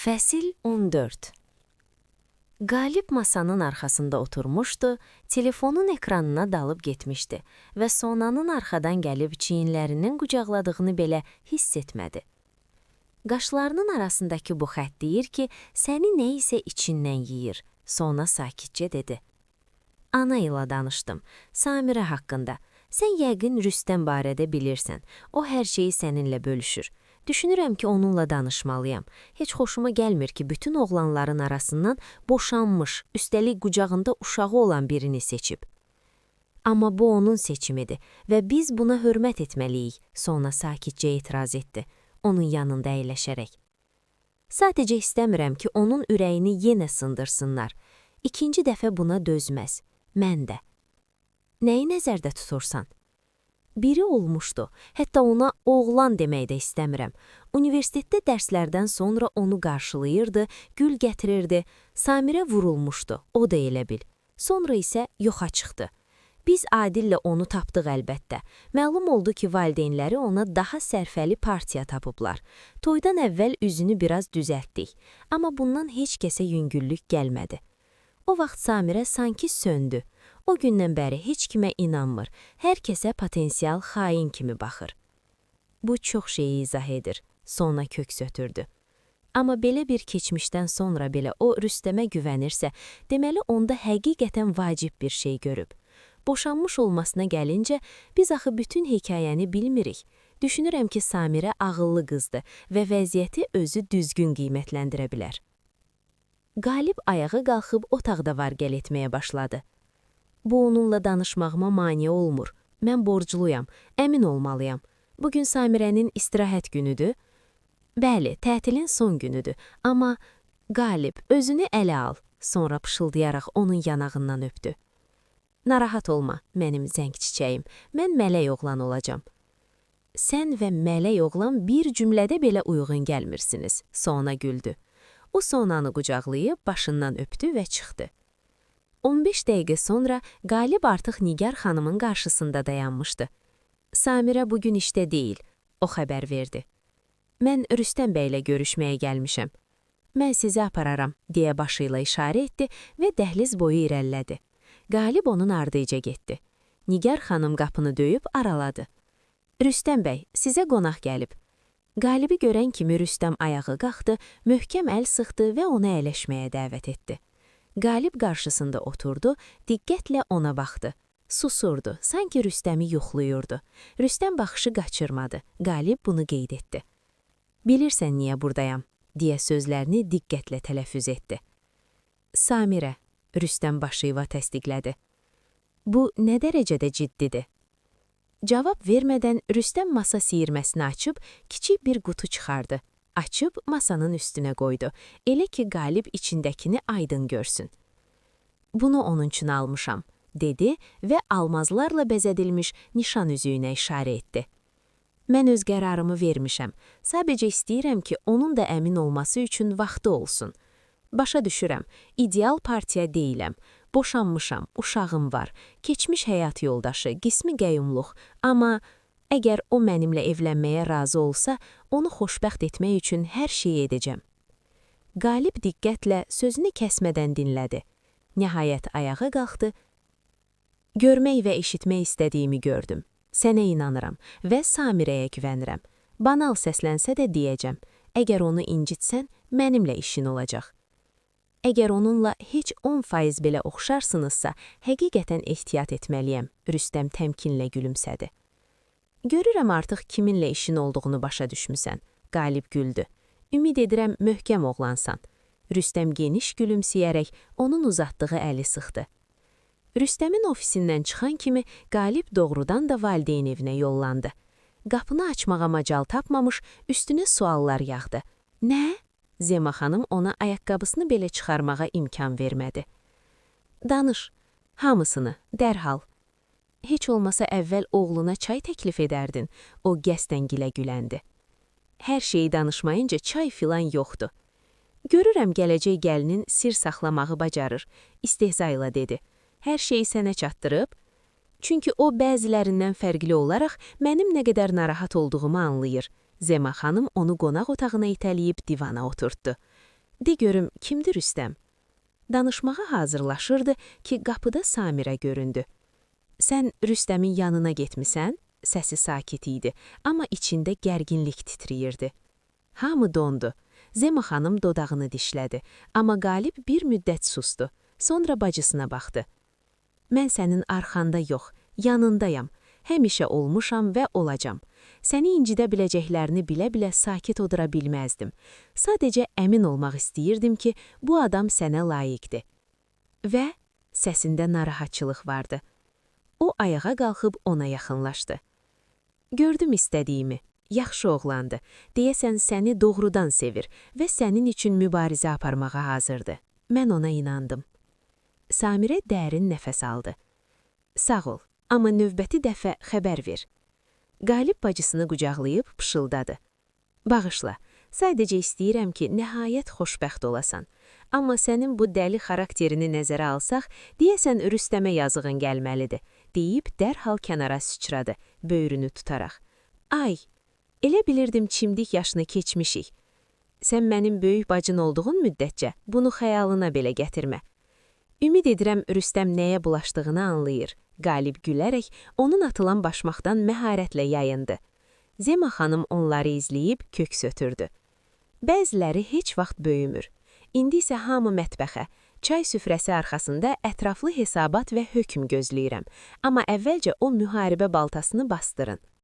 Fəsil 14. Qalib masanın arxasında oturmuşdu, telefonun ekranına dalıb getmişdi və Sonanın arxadan gəlib çiyinlərindən qucaqladığını belə hiss etmədi. Qaşlarının arasındakı bu xətt deyir ki, səni nə isə içindən yeyir, Sona sakitcə dedi. Ana ilə danışdım, Samirə haqqında. Sən yəqin Rüstəm barədə bilirsən. O hər şeyi səninlə bölüşür. Düşünürəm ki, onunla danışmalıyam. Heç xoşuma gəlmir ki, bütün oğlanların arasından boşanmış, üstəlik qucağında uşağı olan birini seçib. Amma bu onun seçimidir və biz buna hörmət etməliyik, Sona sakitcə etiraz etdi, onun yanında əyləşərək. Sadəcə istəmirəm ki, onun ürəyini yenə sındırsınlar. İkinci dəfə buna dözməz. Mən də. Nəyi nəzərdə tutursan? Biri olmuşdu. Hətta ona oğlan demək də istəmirəm. Universitetdə dərslərdən sonra onu qarşılayırdı, gül gətirirdi. Samirə vurulmuşdu, o da elə bil. Sonra isə yoxa çıxdı. Biz Adillə onu tapdıq əlbəttə. Məlum oldu ki, valideynləri ona daha sərfəli partiya tapıblar. Toydan əvvəl üzünü biraz düzəltdik. Amma bundan heç kəsə yüngüllük gəlmədi. O vaxt Samirə sanki söndü. O gündən bəri heç kimə inanmır, hər kəsə potensial xain kimi baxır. Bu çox şeyi izah edir, Sona köks ötürdü. Amma belə bir keçmişdən sonra belə o Rüstəmə güvənirsə, deməli onda həqiqətən vacib bir şey görüb. Boşanmış olmasına gəlincə, biz axı bütün hekayəni bilmirik. Düşünürəm ki, Samirə ağıllı qızdır və vəziyyəti özü düzgün qiymətləndirə bilər. Qalib ayağa qalxıb otaqda var-gəl etməyə başladı. Bu onunla danışmağıma mane olmur. Mən borcluyam, əmin olmalıyam. Bugün Samirənin istirahət günüdür. Bəli, tətilin son günüdür. Amma Qalib, özünü ələ al. Sonra pışıldayaraq onun yanağından öpdü. Narahat olma, mənim zəng çiçəyim. Mən mələk oğlan olacam. Sən və mələk oğlan bir cümlədə belə uyğun gəlmirsiniz. Sona güldü. O Sonanı qucaqlayıb başından öpdü və çıxdı. 15 dəqiqə sonra Qalib artıq Nigar xanımın qarşısında dayanmışdı. Samirə bugün işdə deyil, o xəbər verdi. Mən Rüstəm bəylə görüşməyə gəlmişəm. Mən sizi apararam, deyə başı ilə işarə etdi və dəhliz boyu irəlilədi. Qalib onun ardınca getdi. Nigar xanım qapını döyüb araladı. Rüstəm bəy, sizə qonaq gəlib. Qalibi görən kimi Rüstəm ayağa qalxdı, möhkəm əl sıxdı və onu əyləşməyə dəvət etdi. Qalib qarşısında oturdu, diqqətlə ona baxdı. Susurdu, sanki Rüstəmi yoxlayırdı. Rüstəm baxışı qaçırmadı. Qalib bunu qeyd etdi. Bilirsən niyə buradayam, deyə sözlərini diqqətlə tələffüz etdi. Samirə, Rüstəm başı ilə təsdiqlədi. Bu nə dərəcədə ciddidir? Cavab vermədən Rüstəm masa siyirməsini açıb kiçik bir qutu çıxardı. Açıb masanın üstünə qoydu. Elə ki Qalib içindəkini aydın görsün. Bunu onun üçün almışam, dedi və almazlarla bəzədilmiş nişan üzüyünə işarə etdi. Mən öz qərarımı vermişəm. Sadəcə istəyirəm ki, onun da əmin olması üçün vaxtı olsun. Başa düşürəm, ideal partiya deyiləm. Boşanmışam, uşağım var, keçmiş həyat yoldaşı, qismi qəyyumluq. Amma əgər o mənimlə evlənməyə razı olsa, onu xoşbəxt etmək üçün hər şeyi edəcəm. Qalib diqqətlə sözünü kəsmədən dinlədi. Nəhayət ayağa qalxdı. Görmək və eşitmək istədiyimi gördüm. Sənə inanıram və Samirəyə güvənirəm. Banal səslənsə də deyəcəm. Əgər onu incitsən, mənimlə işin olacaq. Əgər onunla heç 10% belə oxşarsınızsa, həqiqətən ehtiyat etməliyəm, Rüstəm təmkinlə gülümsədi. Görürəm artıq kiminlə işin olduğunu başa düşmüsən. Qalib güldü. Ümid edirəm möhkəm oğlansan. Rüstəm geniş gülümsəyərək onun uzatdığı əli sıxdı. Rüstəmin ofisindən çıxan kimi Qalib doğrudan da valideyn evinə yollandı. Qapını açmağa macal tapmamış, üstünə suallar yağdı. Nə? Zema xanım ona ayaqqabısını belə çıxarmağa imkan vermədi. Danış, hamısını, dərhal. Heç olmasa əvvəl oğluna çay təklif edərdin. O qəsdən gilə güləndi. Hər şeyi danışmayınca çay filan yoxdur. Görürəm gələcək gəlinin sir saxlamağı bacarır, istehza ilə dedi. Hər şeyi sənə çatdırıb. Çünki o bəzilərindən fərqli olaraq mənim nə qədər narahat olduğumu anlayır. Zema xanım onu qonaq otağına itələyib divana oturtdu. De görüm, kimdir Rüstəm? Danışmağa hazırlaşırdı ki, qapıda Samirə göründü. Sən Rüstəmin yanına getmisən? Səsi sakit idi, amma içində gərginlik titrəyirdi. Hamı dondu. Zema xanım dodağını dişlədi, amma Qalib bir müddət sustu. Sonra bacısına baxdı. Mən sənin arxanda yox, yanındayam. Həmişə olmuşam və olacam. Səni incidə biləcəklərini bilə-bilə sakit otura bilməzdim. Sadəcə əmin olmaq istəyirdim ki, bu adam sənə layiqdir. Və səsində narahatçılıq vardı. O ayağa qalxıb ona yaxınlaşdı. Gördüm istədiyimi. Yaxşı oğlandı. Deyəsən səni doğrudan sevir və sənin üçün mübarizə aparmağa hazırdır. Mən ona inandım. Samirə dərin nəfəs aldı. Sağ ol, amma növbəti dəfə xəbər ver. Qalib bacısını qucaqlayıb pışıldadı. Bağışla, sadəcə istəyirəm ki, nəhayət xoşbəxt olasan. Amma sənin bu dəli xarakterini nəzərə alsaq, deyəsən Rüstəmə yazığın gəlməlidir, deyib dərhal kənara sıçradı, böyrünü tutaraq. Ay, elə bilirdim çimdik yaşını keçmişik. Sən mənim böyük bacın olduğun müddətcə bunu xəyalına belə gətirmə. Ümid edirəm Rüstəm nəyə bulaşdığını anlayır. Qalib gülərək onun atılan başmaqdan məharətlə yayındı. Zema xanım onları izləyib köks ötürdü. Bəziləri heç vaxt böyümür. İndi isə hamı mətbəxə, çay süfrəsi arxasında ətraflı hesabat və hökm gözləyirəm. Amma əvvəlcə o müharibə baltasını bastırın.